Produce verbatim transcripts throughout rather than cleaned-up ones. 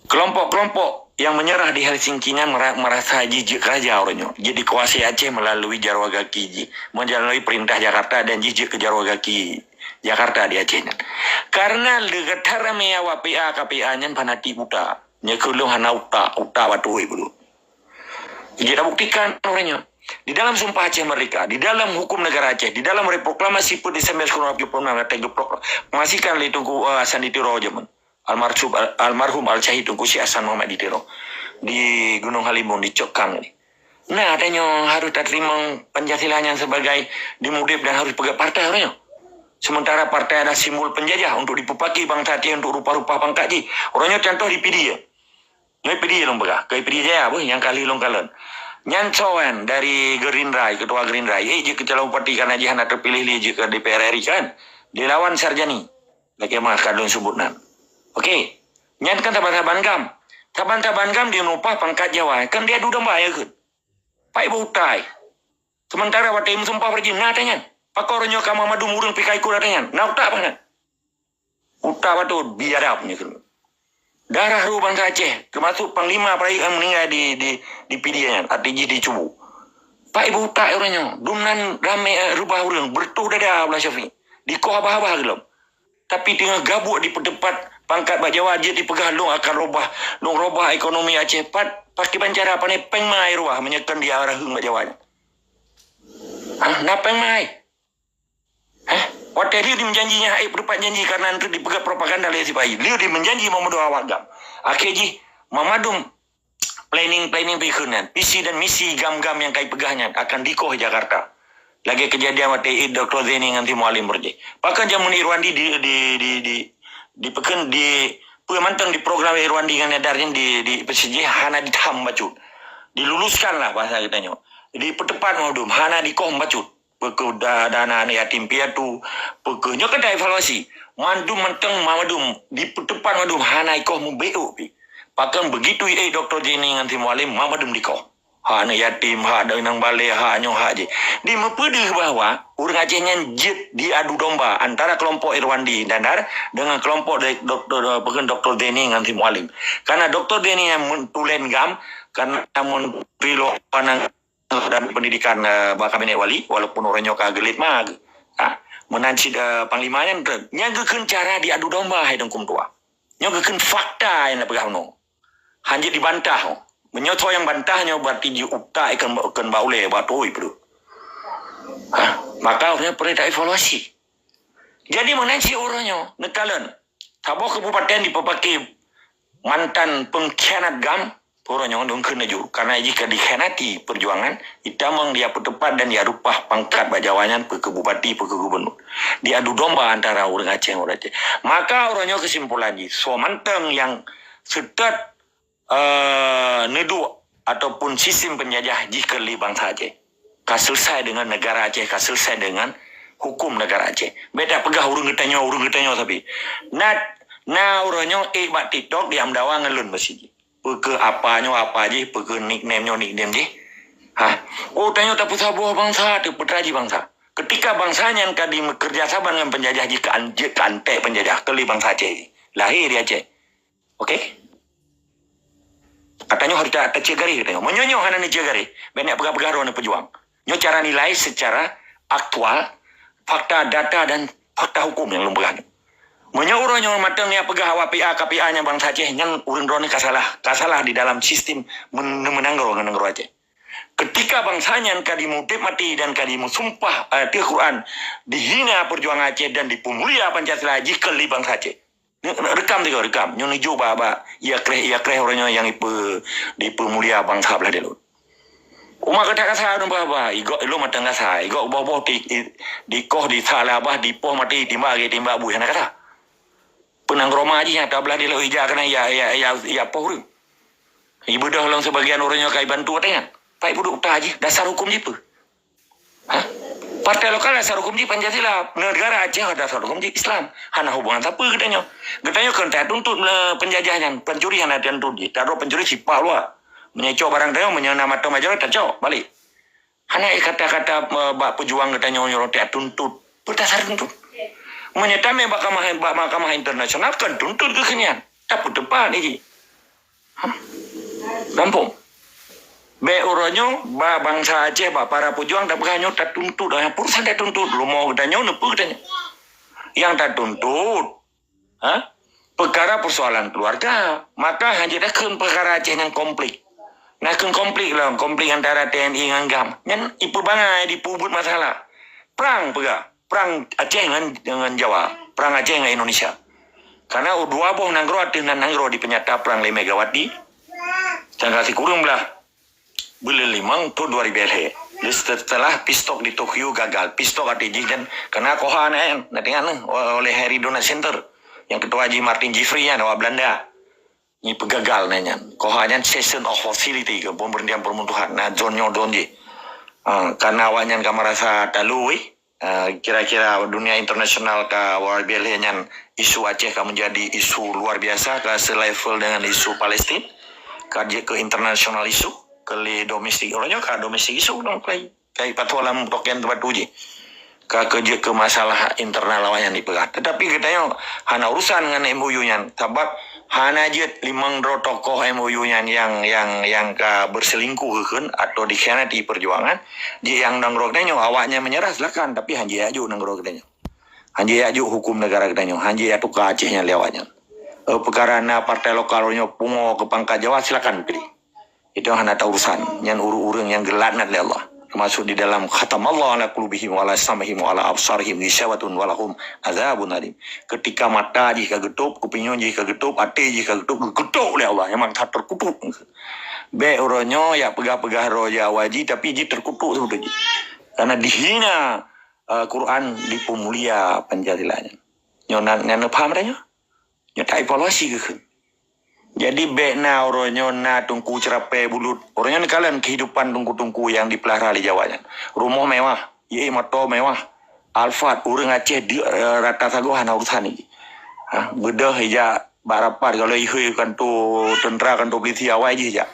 Kelompok-kelompok yang menyerah di Helsinki nyan mera-, merasa jih jeuet keu raja uroe nyoe. Jeuet dikuasai Aceh melalui jaroe gaki jih, melalui perintah Jakarta dan jih jeuet keu jaroe gaki Jakarta di Aceh nyan. Karena leugat that ramé awak P A K P A nyan fanatik buta. Nyoe keu lôn hana utak, utak bak tuwoi beudôh. Jeuet tabuktikan uroe nyoe. Di dalam Sumpah Aceh Merdeka, di dalam Hukum Negara Aceh, di dalam Reproklamasi Peuet Desember seribu sembilan ratus tujuh puluh enam, nyang geuproklamasikan lé Teungku, eh, Hasan di Tiro jameun. Almarhum, almarhum Al-Syahid Teungku Syekh Hasan Muhammad di Tiro, di Gunong Halimun, di Cok Kang ni. Nah, tanyoe harus tateurimong Pancasila nyan sebagai di udeb dan harus peugah partai uroe nyoe. Sementara partai adalah simbol penjajah untuk dipeupaké bansa Aceh untuk rupah-rupah pangkat jih. Uroe nyoe contoh di Pidie. Nyoe Pidie lôn peugah, keu Pidie Jaya beuh nyang ka lheueh lôn kalon. Nyan soe nyan dari Gerindra, ketua Gerindra. Eh, jeuet keu calon bupati karena jih hana teupiléh lé jeuet keu D P R R I kan. Dilawan Sarjani. Lagèe meuh ka lôn seubut nan. Oke. Nyan kan saban-saban GAM. Saban-saban GAM di meupah pangkat Jawa. Kan diadu domba ya keuh. Pai beutai. Sementara watèe meusumpah beureuji na ata nyan. Pakon uroe nyoe ka mandum ureueng pih ka ikot ata nyan. Na utak bah nan. Utak batot biadab nyoe keuh. Darah roh bansa Aceh, termasuk Panglima Prajurit nyang meuninggai di, di, di Pidie nyan, até jih dicubu. Pai beutai uroe nyoe, dum nan ramé, eh, reubah ureueng, beureutoh dada Abdullah Syafiq. Dikoh abah-abah geulom. Tapi teungoh gabuek dipeuteupat pangkat bak Jawa, jeuet dipeugah lôn akan robah, lôn robah ekonomi Aceh. Pat, pakiban cara, pane péng mai ruah meunyoe kon di arah heueng bak Jawa nyan. Hah, na péng mai? Hah? Watèe lheueh dimeujanji nyan, hai peuteupat janji karena enteuk dipeugah propaganda lé sipai. Lheueh dimeujanji mandum awak GAM. Akhé jih mandum planning-planning pih kheun nyan, visi dan misi GAM-GAM nyang ka ipeugah nyan akan dikoh Jakarta. Lagèe keujadian watèe Doktor Zaini ngon si Mualim beureuji. Pakon jameun Irwandi di, di, di, di, di, pakon di, peue mantong diprogram Irwandi ngon Nadar nyan di, di, peusijih hana ditham bacut. Diluluskan lah bahasa geutanyoe. Dipeuteupat mandum, hana dikoh bacut. Peue keuh da-, dana aneuk yatim piatu, peue keuh nyoe kan taevaluasi. Mandum mantong mandum dipeuteupat mandum hana ikoh meubeuet pih. Pakon begitu ié Doktor Zaini ngon si Mualim mandum dikoh. Hak aneuk yatim, hak inong balè, hak nyoe, hak jih. Dimeupeudeuh bahwa ureueng Aceh nyan jeuet diadu domba antara kelompok Irwandi dan Dar dengan kelompok dek-, Doktor, peue kheun Doktor Zaini ngon si Mualim. Karena Doktor Zaini nyan meutulen GAM, karena menteri luar dan pendidikan, eh, bak kabinet wali, walaupun uroe nyoe ka geulet ma, ha, meunan cit, eh, panglima nyan, nyan geukheun cara diadu domba hai Teungku meutuah. Nyoe geukheun fakta nyang na peugah bunoe. Hanjeuet dibantah. Meunyoe soe nyang bantah nyoe berarti jiutak ikan, ikan bak ulèe, bak tuwoi peue. Ha, maka uroe nyoe peurintah evaluasi. Jadi meunan cit uroe nyoe, neukalon. Saboh kabupaten dipeupaké mantan pengkhianat GAM, uroe nyoe dong kheun laju. Karena jih ka dikhianati perjuangan, itamong dia peuteupat dan dia rupah pangkat bak Jawa nyan, peue keu bupati, peue keu gubernur. Diadu domba antara ureueng Aceh ngon ureueng Aceh. Maka uroe nyoe keusimpulan jih, soe mantong nyang seutôt eh, neuduek ataupun sistem penjajah jih keu lé bansa Aceh. Ka selesai dengan negara Aceh, ka selesai dengan hukum negara Aceh. Beda peugah ureueng geutanyoe, ureueng geutanyoe sabe. Na, na uroe nyoe ék bak TikTok di amdawa ngon lôn meusidih. Peue keuh apa nyoe apa jih, peue keuh nickname nyoe nickname jih. Ha. Oh, tanyoe tapeusaboh bansa, tapeutraji bansa. Ketika bansa nyan ka dimeukeureuja saban ngon penjajah jih keu an-, jeuet keu anték penjajah, keu lé bansa Aceh jih. Lahé di Aceh. Oke? Ata nyoe harus ta-, taceuet garéh geutanyoe. Meunyoe nyoe hana neuceuet garéh, bèk neuk peugah-peugah droeneuh peujuang. Nyoe cara nilai secara aktual, fakta, data dan fakta hukum nyang lôn peugah nyoe. Meunyoe uroe nyoe mantong neuk peugah awak P A K P A nyang bansa Aceh nyan ureueng droeneuh ka salah, ka salah di dalam sistem men-, meunanggroe ngon nanggroe Aceh. Ketika bansa nyan ka dimudeb maté dan ka dimeusumpah ateueh Quran, dihina perjuangan Aceh dan dipeumulia Pancasila jih keu lé bansa Aceh. Ni, rekam tiga, rekam. Nyoe nuju bak, bak, iya kreh, iya kreh uroe nyoe nyang ipe-, dipeumulia bansa blah di laôt. Umat gata kasa dong bah, bah, igok ilong mantong kasa, igok boh-boh di, di, dikoh di sa lah bah, dipoh maté, timbak lagèe timbak buih hana kasa. Peunang roma jih nyang tablah di laôt ija keunan iya, iya, iya, iya poh ureueng. Ibeudôh lom sibagian ureueng nyoe ka ibantu watèe nyan. Pai peuduek uta jih, dasar hukum jih peue? Hah? Partai lokal dasar hukum jih Pancasila. Negara Aceh dasar hukum jih Islam. Hana hubungan sapeue geutanyoe. Geutanyoe kon tatuntut le penjajah nyan. Pencuri hana tatuntut jih. Taroh pencuri sipak luwa. Meunyoe cok barang tanyoe, meunyoe na mantong majaroh, tacok balik. Hana éh kata-kata, eh, bak peujuang geutanyoe nyuruh tatuntut. Peue dasar tuntut? Meunyoe tamè bak mahkamah, bak mahkamah internasional, kon tuntut geuh nyan. Tapeuteupat jih. Gampông. Bék uroe nyoe bak bansa Aceh, bak para pejuang tapeugah nyoe tatuntut, hana urusan tatuntut, rumoh geutanyoe, neupeu geutanyoe. Nyang tatuntut, ha? Peukara peusoalan keuluwarga. Maka hana jeuet takheun peukara Aceh nyang konflik. Na kheun konflik lom, konflik antara T N I ngon GAM. Nyan ipeubangai, dipeubuet masalah. Prang peugah, prang Aceh ngon, ngon Jawa, prang Aceh ngon Indonesia. Karena dua boh nanggroe ateueh nan nanggroe dipeunyata prang lé Megawati. Sangka sikureueng blah buleuen limong thôn dua ribu lhèe. Setelah peace talk di Tokyo gagal, peace talk ateueh jih dan kena koha na, na teuingat neuh, oleh Harry Donald Center, nyang ketua jih Martin Jeffries nyan awak Belanda. Nyan peugagal na nyan. Koha nyan cessation of hostility ke, pemberhentian permusuhan. Na zon nyoe zon jih. Ah, karena awak nyan ka merasa talu weh. Ah, kira-kira dunia internasional ka luar biasa nyan, isu Aceh ka menjadi isu luar biasa, ka selevel dengan isu Palestin. Ka jeuet ke international issue, ke lé domestik. Uroe nyoe ka domestik issue dong kai. Kai pathoe lam token teubatu jih. Ka keu jeuet keu masalah internal awaknyan dipeugah. Tetapi geutanyoe hana urusan ngon M O U nyan, sabab hana jeuet limong droe tokoh M O U nyan nyang, nyang, nyang ka berselingkuh kheun atau dikhianati perjuangan, jeuet nyang nanggroe geutanyoe, awaknyan menyerah silakan, tapi hana jeuet jak jok nanggroe geutanyoe. Hana jeuet jak jok hukum negara geutanyoe, hana jeuet jak tuka Aceh nyan lé awaknyan. Eh, peukara na partai lokal uroe nyoe pungo keu pangkat Jawa, silakan pilih. Itu hana taurusan. Nyan ureueng-ureueng nyang geulaknat lé Allah. Termasuk di dalam khatamallahu ala qulubihim wa ala sam'ihim wa ala absarihim ghisawatun wa lahum azabun alim. Ketika mata jih ka geutôb, kupinyueng jih ka geutôb, até jih ka geutôb, geukutok lé Allah. Memang ka terkutuk. Bék uroe nyoe jak peugah-peugah roh Jawa jih, tapi jih terkutuk sebetul jih. Karena dihina, eh, Quran, dipeumulia Pancasila nyan. Nyoe na, na neupaham dah nyoe? Nyoe taevaluasi keuh. Jadi bék na uroe nyoe na teungku ceurapée bulut. Uroe nyoe neukalon kehidupan teungku-teungku nyang dipelihara lé Jawa nyan. Rumoh mewah, ié moto mewah. Alphard, ureueng Aceh di, eh, rata sagoe hana urusan lagi. Ha, beudôh ija bak rapat kalau ihôi kanto teuntra, kanto polisi awai jih ija.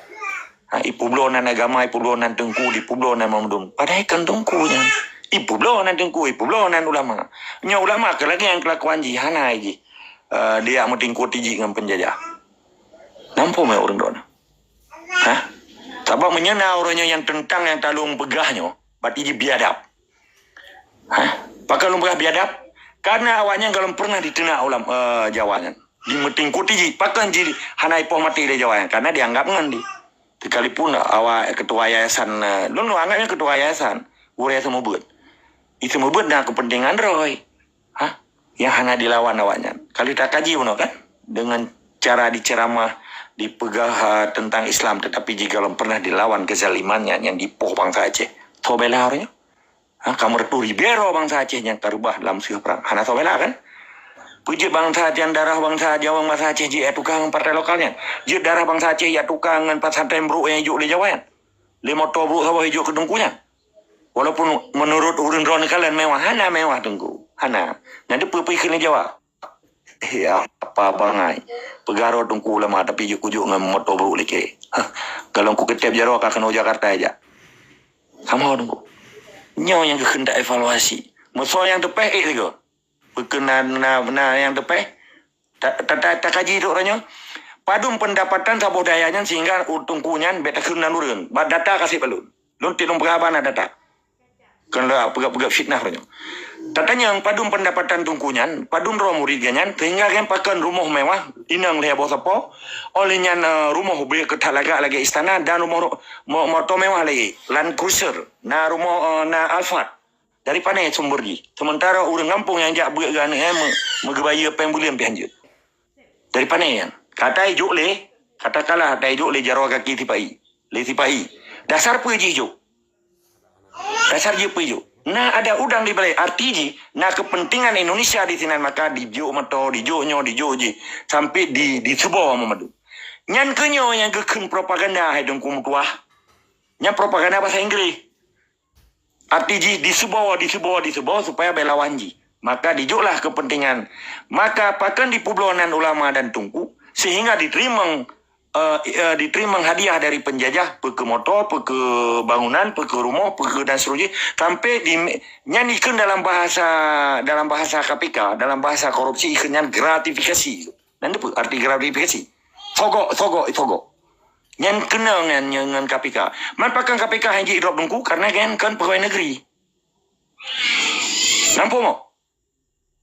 Ha, ipeubloe nan agama, ipeubloe nan teungku, ipeubloe nan mamdum. Padahai kan teungku nyan. Ipeubloe nan teungku, ipeubloe nan ulama. Nyoe ulama keu lagée nyang kelakuan jih hana jih. Eh, dia meutingkot tiji ngon penjajah. Nampu mé ureueng droeneuh. Hah? Sabab meunyoe na ureueng nyoe nyang teuntang nyang talong peugah nyoe, berarti jih biadab. Hah? Pakon lôn peugah biadab? Karena awaknyan galom pernah diteunak ulam, eh, Jawa nyan. Dimeutingkuti jih, pakon jih hana ipoh maté lé Jawa nyan? Karena dianggap ngon di. Sekalipun awak ketua yayasan, eh, lôn, lôn anggap nyan ketua yayasan, gurée seumeubeuet. Di seumeubeuet na kepentingan droe. Hah? Nyang hana dilawan awaknyan. Kalau takaji bunoe kan, dengan cara diceramah, dipeugah, ha, tentang Islam, tetapi jih galom pernah dilawan kezaliman nyan nyang dipoh bansa Aceh. Soe bela ureueng nyoe? Ha, ka meureutoh ribée droe bansa Aceh nyang ka reubah lam seuh prang. Hana soe bela kan? Peue jeuet bansa Aceh, darah bansa Jawa, bansa Aceh jeuet jak tuka ngon partai lokal nyan? Jeuet darah bansa Aceh jak tuka ngon pesantren brok nyang ijok lé Jawa nyan? Lé moto brok saboh ijok keu teungku nyan? Walaupun menurut ureueng droeneuh kalon mewah, hana mewah teungku. Hana. Nyan teupeue-peue kheun lé Jawa. Ya, apa bangai. Peugah droe teungku ulama tapi jeuet kujok ngon moto brok lé kiri. Hah, galom kukeuteb jaroe ka keunoe Jakarta ija. Kamoe teungku. Nyoe nyang geukheun taevaluasi. Meusoe nyang teupeh ék sigoe. Peue keu na, na, na nyang teupeh? Ta, ta, ta, takaji trok uroe nyoe. Padum pendapatan saboh dayah nyan sehingga u teungku nyan bék takheun nan ureueng. Bak data ka seb lôn. Lôn tiep lôn peugah haba na data. Kon lôn peugah-peugah fitnah uroe nyoe. Tatanyong padum pendapatan teungku nyan, padum droe murit geuh nyan, sehingga geuh pakon rumoh mewah, inong lhée boh sapo, óh lheueh nyan, eh, rumoh beuet keu that lagak lagée istana dan rumoh ru-, mo-, moto mewah lagée Land Cruiser, na rumoh, eh, na Alphard. Dari pane sumber jih? Sementara ureueng gampông nyang jak beuet geuh aneuk nyan meu-, meugeubayeue péng buleuen pih hanjeuet. Dari pane nyan? Ka ijok lé, katakanlah ka ijok lé jaroe gaki sipa-i, lé sipa-i. Dasar peue jih ijok? Dasar jih peue ijok? Na ada udang di balai, arti jih na kepentingan Indonesia di sinan, maka dijok moto, dijok nyoe, dijok jih, sampai di, diseuboh meumadu. Nyan keuh nyoe nyang geukheun propaganda hai Teungku meutuah. Nyan propaganda basa Inggréh. Arti jih diseuboh, diseuboh, diseuboh supaya bék lawan jih. Maka dijoklah kepentingan. Maka pakon dipeubloe nan ulama dan teungku, sehingga diteurimong, eh, eh, diteurimong hadiah dari penjajah, peue keu moto, peue keu bangunan, peue keu rumoh, peue keu dan seterusnya, sampai di, nyan ikheun dalam bahasa, dalam bahasa K P K, dalam bahasa korupsi ikheun nyan gratifikasi. Nyan teupeue arti gratifikasi? Sogok, sogok, sogok. Nyan keunong nyan nyan ngon K P K. Man pakon K P K hana jidrop Teungku karena nyan kon pegawai negeri. Nampak mok?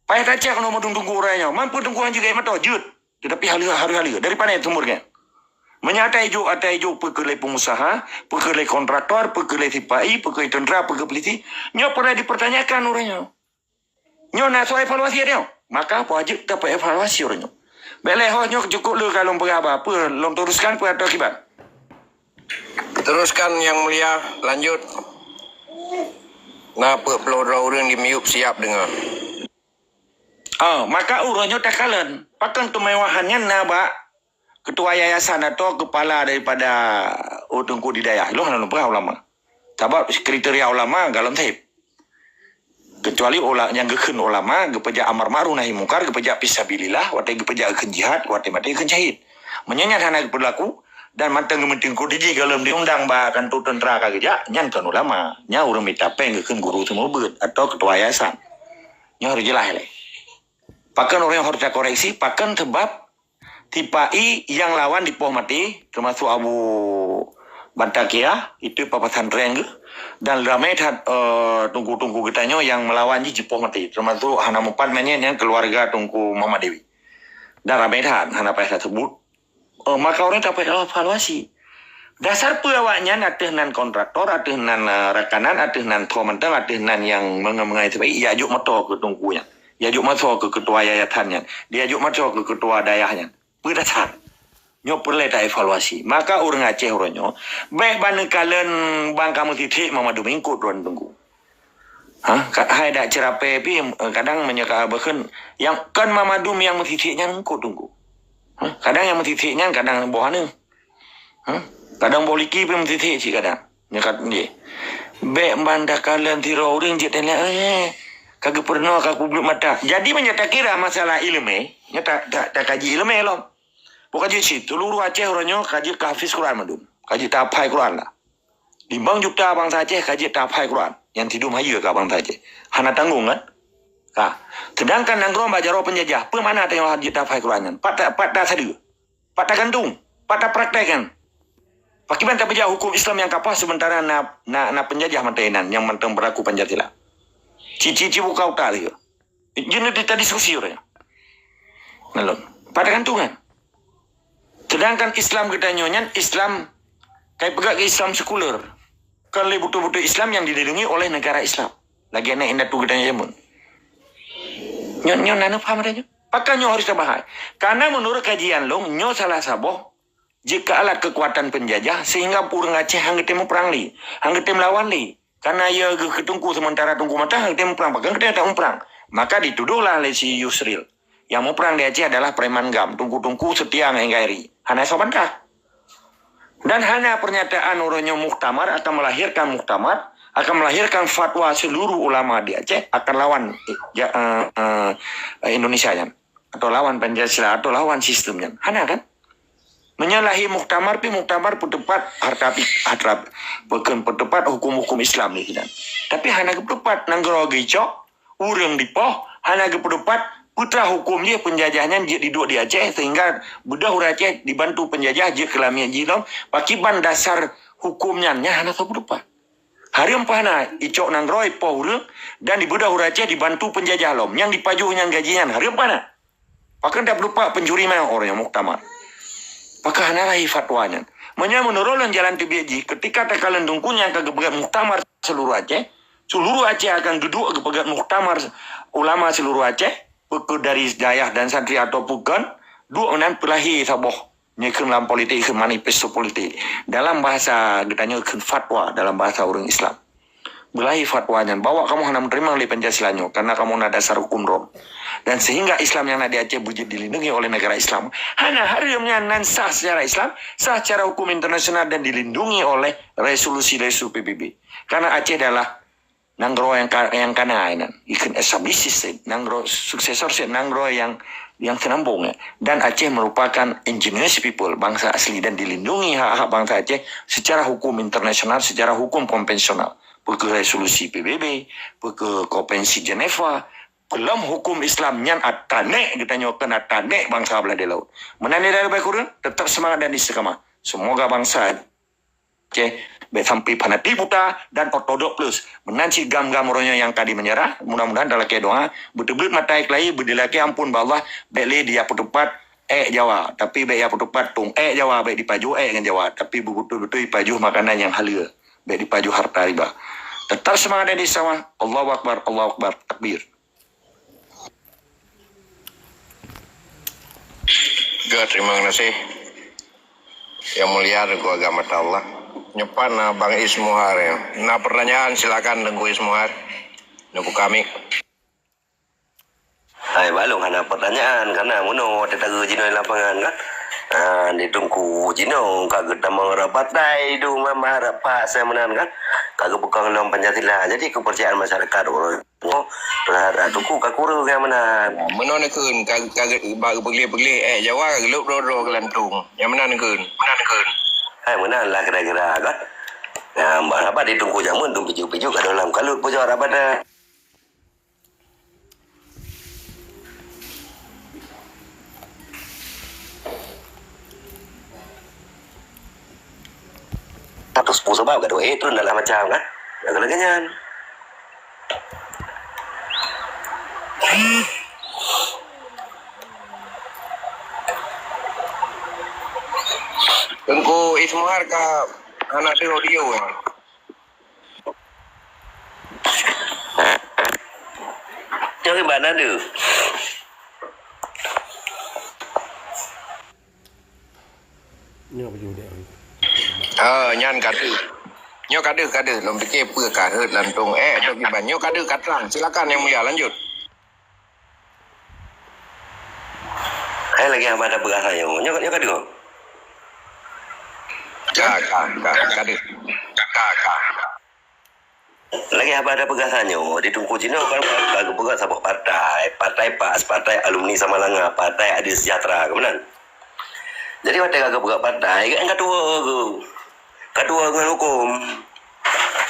Payah tacak keunoe meudong Teungku uroe nyoe. Man peue Teungku hana jeuet gét mata jeuet. Tetapi haleue-haleue dari pané sumber nyan. Meunyo ata ijok, ata ijok peue keu lé pengusaha, peue keu lé kontraktor, peue keu lé sipai, peue keu tentera, peue keu polisi. Nyoe peureulée dipertanyakan uroe nyoe. Nyoe na soe evaluasi nyoe. Maka peue jeuet tapeuevaluasi uroe nyoe. Bék lé ho nyoe cukôp le ka lôn peugah ba peue lôn teruskan peue atau kiban. Teruskan Yang Mulia, lanjut. Na peuet ploh droe ureuëng di miyup siap deungoe. Ah, maka uroe nyoe takalon pakon keumewahan nyan na bak ketua yayasan atau kepala daripada oh, teungku di dayah. Lôn hana lôn peugah ulama. Sabab kriteria ulama galom seb. Kecuali ulah nyang geukheun ulama, geupeujak amar ma'ruf nahi mungkar, geupeujak fisabilillah, watée geupeujak geukheun jihad, watée maté geukheun syahid. Meunyoe nyan hana geupeulaku dan mantong geumeuteueng kudiji galom diundang ba kantor tentera ka geujak, nyan kon ulama. Nyan ureuëng mita péng geukheun guru seumeubeuet atau ketua yayasan. Nyoe harus jeulaih lé. Pakon ureuëng harus takoreksi, pakon sebab sipai nyang lawan dipoh maté, termasuk Abu Batakia, itu papa pesantren geuh, dan ramai that uh, tungku-tungku geutanyoe yang melawan jih jipoh maté, termasuk hana mupat manyét yang keluarga Tungku Muhammad Dewi. Dan ramai that, hana payah saya sebut. Uh, maka orang dapat evaluasi. Dasar peue awak nyan ateueh nan kontraktor, ateueh nan uh, rakanan, ateueh nan tho mantong, ateueh nan yang mengai-mengai sebaik, ya juk moto ke tungku nyan. Ya juk moto ke ketua yayasan nyan. Dia juk moto ke ketua dayah nyan. Peue dasar? Nyoe peureulée taevaluasi. Maka ureuëng Aceh uroe nyoe, bék ban neukalon bang kamoe titik Muhammad Dumi eungkôt droe tunggu. Ha, hai dak cerapé pi kadang meunyoe ka beukeun yang kan Muhammad Dumi yang meutitik nyan eungkôt tunggu. Ha, kadang yang meutitik nyan kadang boh aneuk. Ha, kadang boh liki pi meutitik cit kadang. Nyekat nje. Bék ban takalon tiroe ureuëng jeuet dan eh, ka geupeurunoe ka kubluk mata. Jadi meunyoe takira masalah ileumé, nyoe tak tak takaji ileumé lom. Bukan jeuet cit, seluruh Aceh uroe nyoe ka jeuet ka hafiz Quran mandum. Ka jeuet tahafai Quran lah. Limong juta bansa Aceh ka jeuet tahafai Quran. Nyang tidum hayeue ka bansa Aceh. Hana tanggong kan? Ha. Sedangkan nanggroe bak jaroe penjajah, peue makna tanyoe jeuet tahafai Quran nyan? Pat pat tasadeue. Pat tagantung. Pat tapraktekkan. Pakiban tapeujak hukum Islam nyang kapah sementara na na, na penjajah mantong inan nyang mantong berlaku Pancasila. Cici cibuka utak lagi. Jeuneuh tadiskusi uroe nyoe. Nalon. Pada gantungan. Sedangkan Islam geutanyoe nyan Islam kai peugah ke Islam sekuler. Kon lé beutôi-beutôi Islam yang dilindungi oleh negara Islam. Lagi anak indatu geutanyoe jameun. Nyoe nyoe nana paham ada nyoe. Pakon nyoe harus tabahai. Karena menurut kajian long nyoe salah saboh jeuet keu alat keukuatan penjajah sehingga ureuëng Aceh hang geutem muprang lé, hang geutem lawan lé. Karena ia geuh keu tungku sementara tungku mata hang geutem muprang, pakon geutem tak muprang. Maka dituduhlah lé si Yusril yang muprang di Aceh adalah preman gam, tungku-tungku setia ngon N K R I. Hana soe bantah. Dan hana pernyataan uroe nyoe muktamar akan melahirkan muktamar, akan melahirkan fatwa seluruh ulama di Aceh akan lawan eh, ja- eh, eh, Indonesia nyan. Atau lawan Pancasila atau lawan sistem nyan. Hana kan? Meunyoe lahé muktamar pi muktamar peuteupat harta pi harta peukon peuteupat hukum-hukum Islam di sinan. Tapi hana geupeupat nanggroe geucok, ureuëng dipoh, hana geupeupat putra hukum jih penjajah nyan jeuet diduek di Aceh sehingga beudoh ureuëng Aceh dibantu penjajah jeuet keu lamiet jih lom pakiban dasar hukum nyan nyan hana soe peutupat. Hareuem pahna icok nanggroe ipoh ureuëng dan dibeudoh ureuëng Aceh dibantu penjajah lom nyang dipajoh nyang gaji nyan hareuem pahna. Pakon dak lupa pencuri mana orang yang muktamar. Pakah hana lahé fatwa nyan. Meunyoe meunurot lôn jalan teubiet jih, ketika takalon dungku nyang ka geupeugah muktamar seluruh Aceh, seluruh Aceh akan geuduek geupeugah muktamar ulama seluruh Aceh, peue dari dayah dan santri atau bukan, duek nan peulahé saboh. Nyoe kheun lam politik kheun manifesto politik. Dalam bahasa geutanyoe kheun fatwa dalam bahasa ureuëng Islam. Beulahi fatwa nyan bahwa kamu hana menerima lé Pancasila nyoe karena kamu na dasar hukum Rom. Dan sehingga Islam yang na di Aceh beujeuet dilindungi oleh negara Islam. Hana hareuem nyan nan sah secara Islam, sah secara hukum internasional dan dilindungi oleh resolusi-resolusi P B B. Karena Aceh adalah nanggroe yang ka, yang kana inan. Ikheun established state, nanggroe suksesor state, nanggroe yang yang senambung ya. Dan Aceh merupakan indigenous people, bangsa asli dan dilindungi hak-hak bangsa Aceh secara hukum internasional, secara hukum konvensional. Peue keu resolusi P B B, peue keu konvensi Geneva, peulom hukum Islam nyan atanek geutanyoe keu atanek bangsa belah di laut. Meunan dari baik kurang, tetap semangat dan istiqamah. Semoga bangsa Aceh bék sampai fanatik buta dan ortodok plus. Meunan cit gam-gam uroe nyoe nyang ka di meunyeurah, mudah-mudahan talakée doa, beuteubleuet mata air keulayi, beudilakée ampon bak Allah, bék lé di ya peutupat ék Jawa, tapi bék ya peutupat tong ék Jawa, bék dipajoh ék ngon Jawa, tapi beubeutôi-beutôi ipajoh makanan nyang haleue, bék dipajoh harta riba. Teutap seumangat dan di sawah. Allahu Akbar, Allahu Akbar, takbir. Good, terima kasih. Yang mulia Teungku agama Allah. Nyoe pat na Bang Ismuhar ya. Na pertanyaan silakan Teungku Ismuhar. Teungku kami. Hai, balong hana pertanyaan, karena meunoe watée tageue jinoe lapangan kan. Ah, di Teungku jinoe ka geutamong rapat dai du mama rapat saya meunan kan. Ka geupeukong lom Pancasila. Jadi kepercayaan masyarakat ureuëng Oh, teuhadap Teungku ka kureueng nyang meunan. Meunoe neukheun, ka, ka, bak geupeugléh-peugléh ék Jawa ka geulop droe-droe geulantung. Nyang meunan neukheun. Meunan neukheun. Hai, meunan lah kira-kira kan. Nah, haba di Teungku jameun tu piju-piju ka dalam kalut pujoe rapat dah. Satu sepuluh sebab gadoh eh turun dalam macam kan. Lagu lagi nyan. Teungku Ismuhar ka hana ada audio. Cari mana tu? Nyoe baju dek. Ah, nyan ka deuh. Nyoe ka deuh, ka deuh. Lôn pike peue ka rhot lantong. Eh, Tok Iban. Nyoe ka deuh, ka trang. Silakan Yang Mulia lanjut. Hai lagi haba tapeugah sayoe. Nyoe, nyoe ka deuh. Ka, ka, ka, ka deuh. Ka, ka. Lagée haba tapeugah tanyoe, di Teungku jinoe kan ka geupeugah saboh partai, partai PAS, partai alumni Samalanga, partai Adil Sejahtera, ka meunan. Jadi watée ka geupeugah partai, kan ka tuwoe geuh. Ka tuwoe ngon huköm.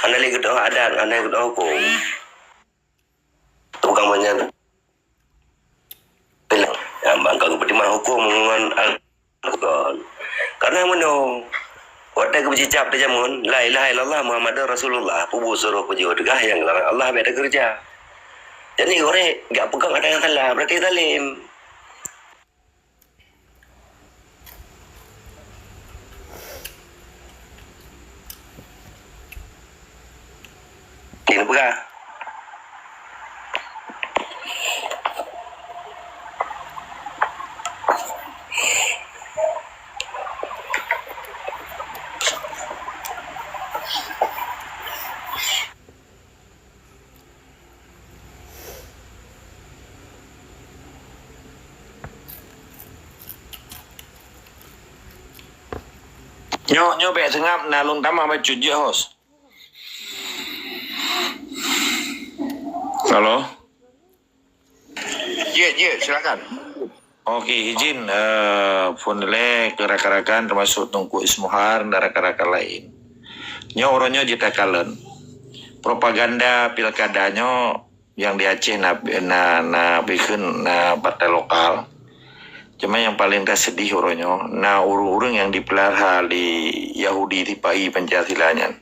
Hana lé geutanyoe adat, hana lé geutanyoe huköm. Tukang manyang. Nyang bang ka geupeutimang huköm ngon al-, kon. Karena meunoe, watée geupeucicab teuh jameun, "La ilaha illallah Muhammadur Rasulullah," peue buet suroh peujeuet teuh nyang larang Allah bék teukeureuja. Jadi, gurée, gak peugah ada nyang salah, berarti zalim. Di neupeugah. Nyoe, nyoe bék seungab na lôn tamah bacut jeuet, host. Halo? Jeuet, jeuet, silakan. Oke, izin, eh, phon lé keu rakan-rakan termasuk Teungku Ismuhar dan rakan-rakan lain. Nyoe uroe nyoe jeuet takalon. Propaganda pilkada nyoe nyang di Aceh na, na, na bikheun na partai lokal. Cuma nyang paleng taseudih uroe nyoe na ureuëng-ureuëng nyang dipeulara lé Yahudi sipa-i Pancasila nyan.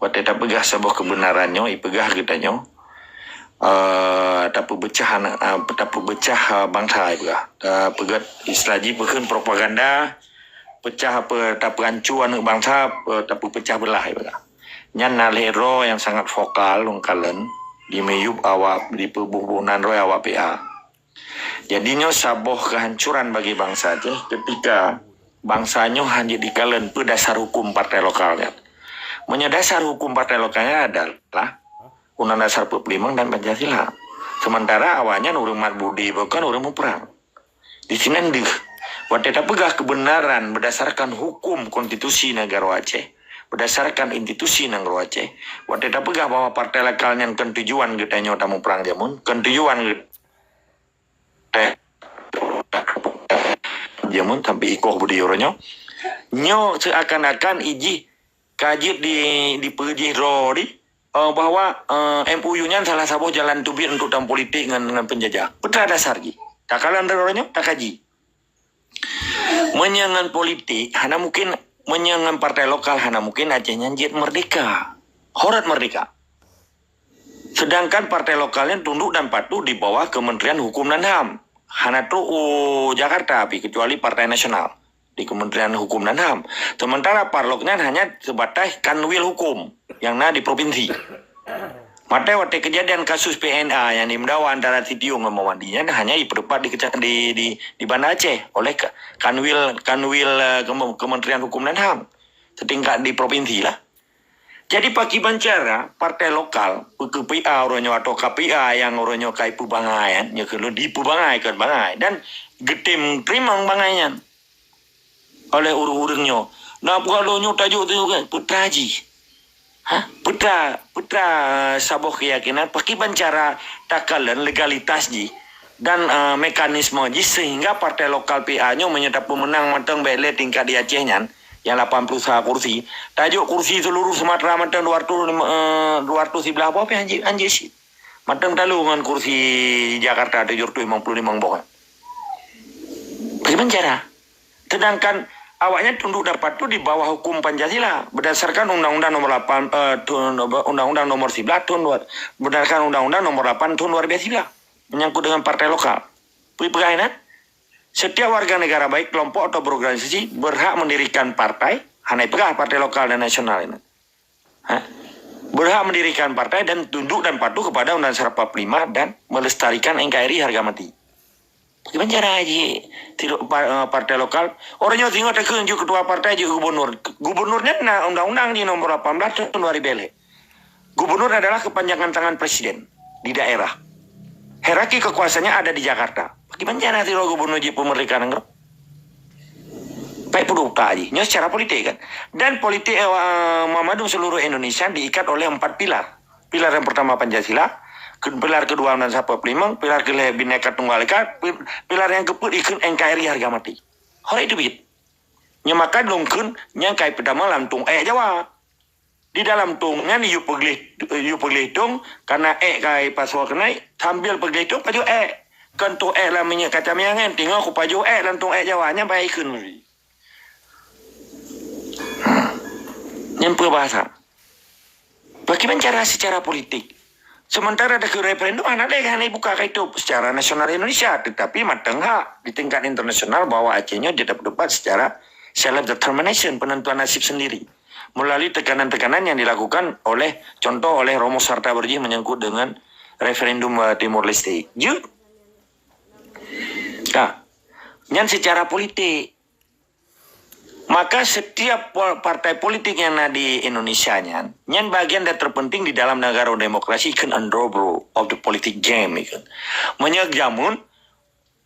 Watée tapeugah saboh keubeunaran nyoe, ipeugah geutanyoe, eh, tapeubeucah aneuk, eh, tapeubeucah, eh, bansa ipeugah. Tapeugah istilah jih peukheun propaganda, peucah apa, tapeuancu aneuk bansa, eh, tapeupeucah beulah ipeugah. Nyan na lhée droe nyang sangat vokal lôn kalon, dimiyueb awak, dipeuboh-boh nan droe awak P A. Jadi nyoe saboh kehancuran bagi bansa Aceh ketika bansa nyoe hana jikalon peue dasar huköm partai lokal nyan. Meunyoe dasar huköm partai lokal nyan adalah Undang Dasar empat puluh lima dan Pancasila. Sementara awaknyan ureuëng mat budi bukan ureuëng muprang. Di sinan deuh, watée tapeugah keubeunaran berdasarkan huköm konstitusi negara Aceh, berdasarkan institusi negara Aceh, watée tapeugah bahwa partai lokal nyan kon tujuan geutanyoe tamuprang jameun, kon tujuan geu- Jameun sampai ikoh budi uroe nyoe. Nyoe seakan-akan ijih ka jeuet di, dipeujih droe di, eh, bahwa, eh, M O U nyan salah saboh jalan teubiet untuk tamupolitik ngon, ngon peunjajah. Peue dasar jih? Takalon droe nyoe, takaji. Meunyoe ngon politik, hana mungkin Meunyoe ngon partai lokal hana mungkin Aceh nyan jeuet merdeka. Horot merdeka. Sedangkan partai lokal nyan tunduk dan patuh di bawah Kementerian Hukum dan HAM. Hana trok u Jakarta pih, kecuali partai nasional di Kementerian Hukum dan HAM. Sementara parlok nyan hanya sebatas kanwil hukum nyang na di provinsi. Maté watée kejadian kasus P N A nyang dimeudawa antara Siti Yuh ngon Muhammad Andi nyan hanya jipeudebat di, di, di Banda Aceh oleh ka-, kanwil, kanwil, eh, Keme-, Kementerian Hukum dan HAM setingkat di provinsi lah. Jadi pakriban cara partai lokal, P K P A uroe nyoe atau K P A nyang uroe nyoe ka jipeubangai, nyan, nyoe keuneuk dipeubangai, kon bangai, dan geutem teurimong bangai nyan oleh ureuëng-ureuëng nyoe. Na peugah lôn nyoe tajok tu kan, peue teuma jih. Ha? Peue teuma, peue teuma saboh keuyakinan, pakriban cara takalon legalitas jih dan, eh, mekanisme jih sehingga partai lokal P A nyoe meunyoe tapeumeunang mantong bék lé tingkat di Aceh nyan, nyang lapan puluh sa kursi, tajok kursi seluruh Sumatera mantong dua ratus lima, eh, dua ratus siblah boh pih hanjeuet, hanjeuet cit. Mantong talu ngon kursi Jakarta tujoh ratus limong puluh limong boh. Pakriban cara? Sedangkan awaknyan tunduk dan patuh di bawah hukum Pancasila berdasarkan Undang-Undang Nomor lapan, eh, tun-, Undang-Undang Nomor sebelas tahun dua, berdasarkan Undang-Undang Nomor lapan tahun dua ribu sebelas menyangkut dengan partai lokal. Peue peugah inan? Setiap warga negara baik kelompok atau berorganisasi berhak mendirikan partai, hana peugah partai lokal dan nasional inan. Ha? Berhak mendirikan partai dan tunduk dan patuh kepada Undang-Undang seratus empat puluh lima dan melestarikan N K R I harga mati. Pakriban cara jih, ti-, pa-, eh, partai lokal. Uroe nyoe singoh takheun jeuet ketua partai, jeuet gubernur. Gubernur nyan na undang-undang di nomor lapan belas tahun dua ribu lhèe. Gubernur adalah kepanjangan tangan presiden di daerah. Hierarki kekuasaannya ada di Jakarta. Pakriban cara sidroe gubernur jeuet peumerdeka nanggroe? Baik peuduka jih. Nyoe secara politik kan. Dan politik, eh, Muhammadiyah seluruh Indonesia diikat oleh empat pilar. Pilar yang pertama Pancasila, ke-, pilar kedua Undang-Undang seratus empat puluh lima, pilar kelhèe Bhinneka Tunggal Ika, pi-, pilar nyang keupeuet ikheun N K R I harga mati. Horé teubiet. Nyoe maka lôn kheun nyang kai peutama lam tueng ék Jawa. Di dalam tueng nyan yue peugleh, yue peugleh tueng, kana ék kai pasoe keunoe, sambil peugleh tueng pajoh ék. Kon tueng ék lam minyeuk kacamiang nyan, teungoh kupajoh ék lam tueng ék Jawa nyan, bah ikheun. Nyan peue bahasa. Pakriban cara secara politik. Sementara takheun referendum hana lé, hana buka kai tôp secara nasional Indonesia, tetapi mantong hak di tingkat internasional bahwa Aceh nyoe jeuet dapat secara self determination, penentuan nasib sendiri, melalui tekanan-tekanan yang dilakukan oleh, contoh oleh Romo Sarta Berjih menyangkut dengan referendum, eh, Timor Leste. Jeuet. Nah, nyan secara politik. Maka setiap pol-, partai politik nyang na di Indonesia nyan, nyan bagian dan terpenting di dalam negara demokrasi, ikheun underworld of the politic game, ikheun. Meunyoe jameun,